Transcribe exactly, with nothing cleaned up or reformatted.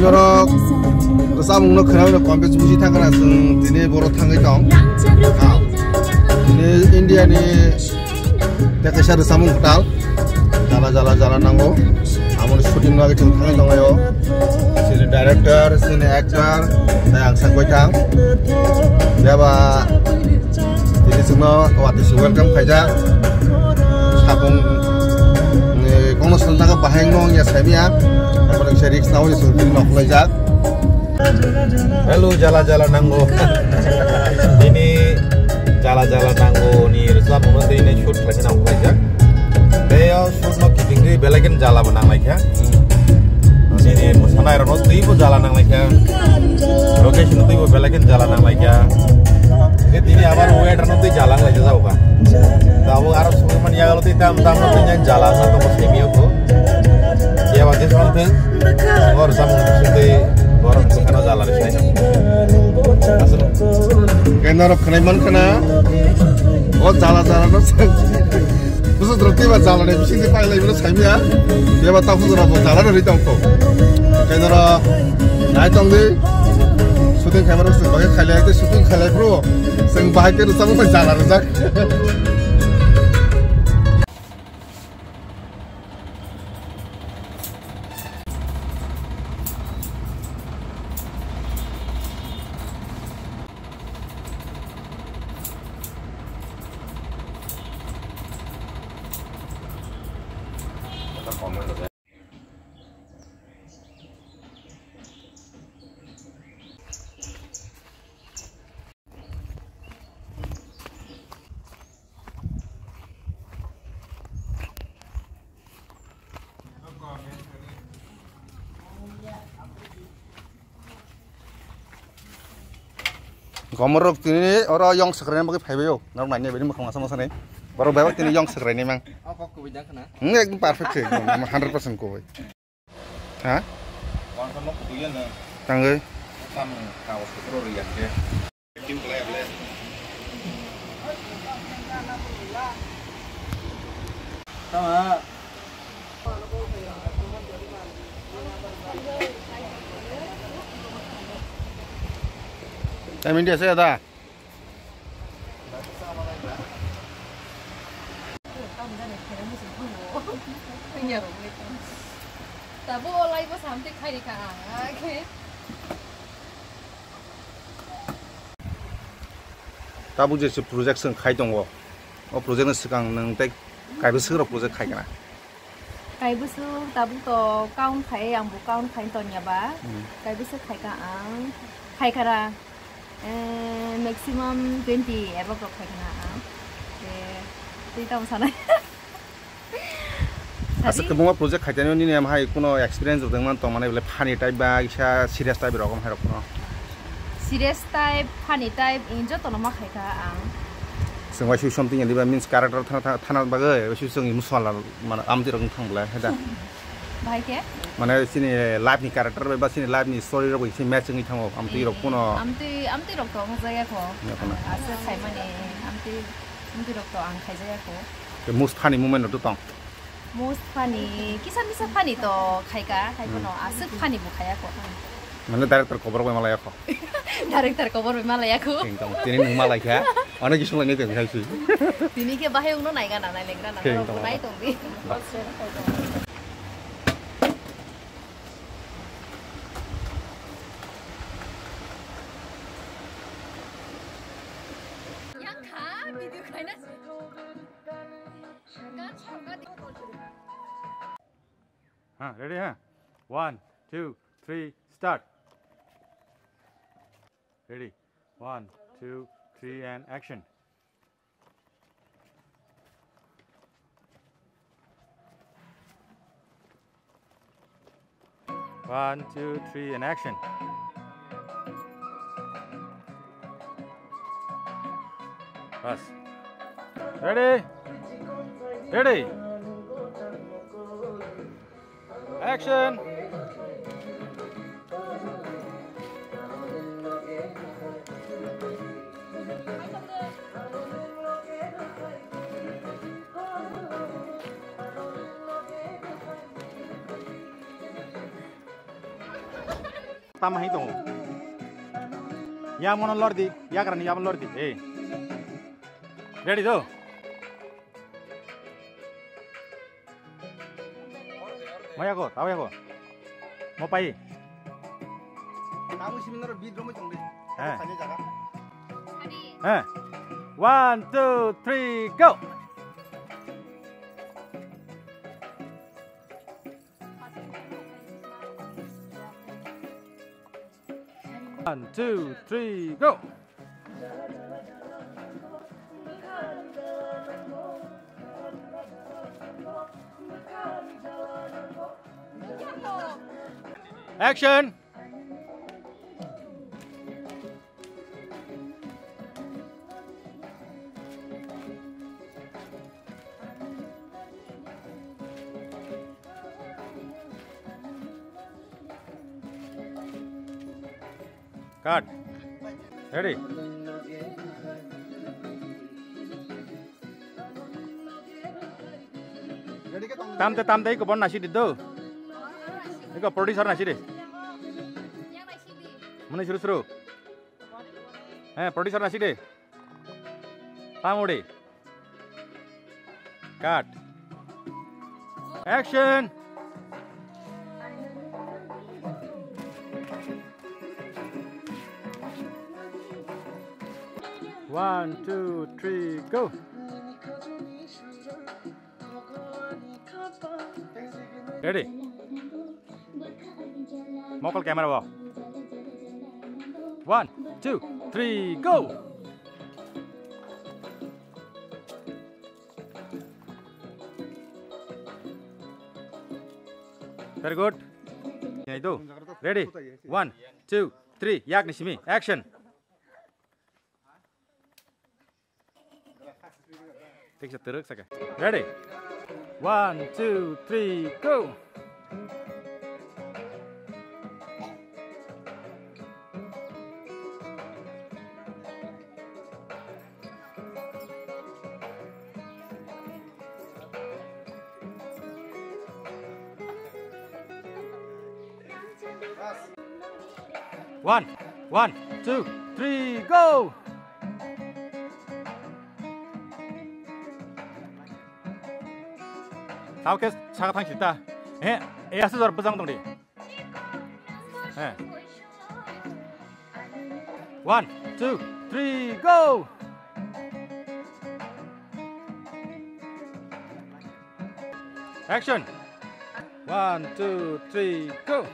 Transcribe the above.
Norok rwchapmungno khwnai no competition buji thangkha na chwng tini boro thangwi tong. Tini India ni tei kaisa rwchapmung kwtal. Jala jala jala nango. Amoni shooting no age chwng thangwi tonglaio. Chini director, chini actor, tei ang sakbai thang. Beba tini chwngno watwi se welcome khaijak. Sapung, eh, kono swngjak bahai wngno wngya saimya. Abo kisa risk nawi chwng tini nok khlaijak. Hello, jala jala nango. Nini jala jala nango ni rwchapmungno tei nai shoot khlaina nang khlaijak. Tei o shoot no kitingwi belai khe jala bo nang lai kha. Nini mwsanai rokno tei bo jala nang lai kha. Location no tei bo belai khe jala nang lai kha. Khe tini abar weather no tei jala nang lai kha jao ba. Tabuk aro sumui man yago tei tam tam no tei jala sa tongo simi o ko. Kebo je something. Or samung bising tei borok bwkhano jala rwkhnai. Aswk. Khe norok khwnai man khna. O jala jala no. Busu drop tei ba jala ni bising tei pailai bwle saimya. Beba takhuk jora bo jala no ri tong kho. Khe norok nai tong di. Shooting khaimano swng bagwi khailai tei shooting khailai bro. Swng bahai khe rwchapmung bai jala rwjak. Gomorok tini oro yong swkrai bagwi phaibaio. Norok naini bini mwkhang masa masa ni. Borok bebak tini yong swkrai ni mang. O kok kubui jak khna. Hmm, ekdom perfect se, ekdom hundred percent kubui. Ha? Tangwi. Tama. Time India se ada. Tabuk o live o samtwi khairikha ang, ah, khe. Tabuk je se project chwng khai tongo, o project ni swkang nwng tei kaibwswk rok project khai kana? Kaibwswk tabuk to count khai, ang bo count khai tongya ba. Hmm. Kaibwswk khai ka ang, khai kara. Eh, maximum twenty above rok khai khna ang. Eh, tei tamo sanai. Asa kwbangma project khaitani nini am hai kuno experience rok dengman tong mane bole funny type ba kisa serious type rok am hai rok kuno. Serious type, funny type, in joto no ma khai kha ang. Sengwai sui something and means character thana thana bagwi sui song emotional mane amti rok thang bole heda. Bahai khe? Mane chini life ni character bai ba chini life ni story rok bai se match wngwi thango. Amtwi rok kuno. Amtwi, amtwi rok to wng jaya kho. Ya, kuno. Aswk khaimani amtwi, amtwi rok to ang khai jaya kho. Ke most funny moment rok to tong. Most funny, kisa misa funny to khai ka, khai kono aswk funny bo khaya kho. Mane director kobor bai malaya kho. Director kobor bai malaya kho. Tini nwng malai kha. Ano kisung lai nai tong khai si. Tini khe bahai wngno nai gana nai lengra na. Nai tong di. Yang kha video khaina. Gan sorga di. Ha, ready ha? One, two, three, start. Ready? One, two, three, and action. One, two, three, and action. Bas. Ready? Ready? Action! Tama hai tongo. Yamono lordi, yagrani yam lordi. Hey. Ready do? Maya ko, tahu ya ko? Mau pai? Kamu sih bener beat romo congde. Eh. Tanya jaga. Eh. One, two, three, go. One, two, three, go. Action. Cut. Ready. Tamte tamte iko bon nasi di do. Iko producer nasi di. Mani suru suru. Eh, producer nasi di. Tamuri. Cut. Action. One, two, three, go. Ready? Mokol camera bo. One, two, three, go. Very good. Ready? One, two, three. Yakni simi. Action. Thik se twrwk saka. Ready? One, two, three, go! One, one, two, three, go! Tao khe saka thang sita. He, e asa jor bwjang tong di. He. One, two, three, go! Action! One, two, three, go!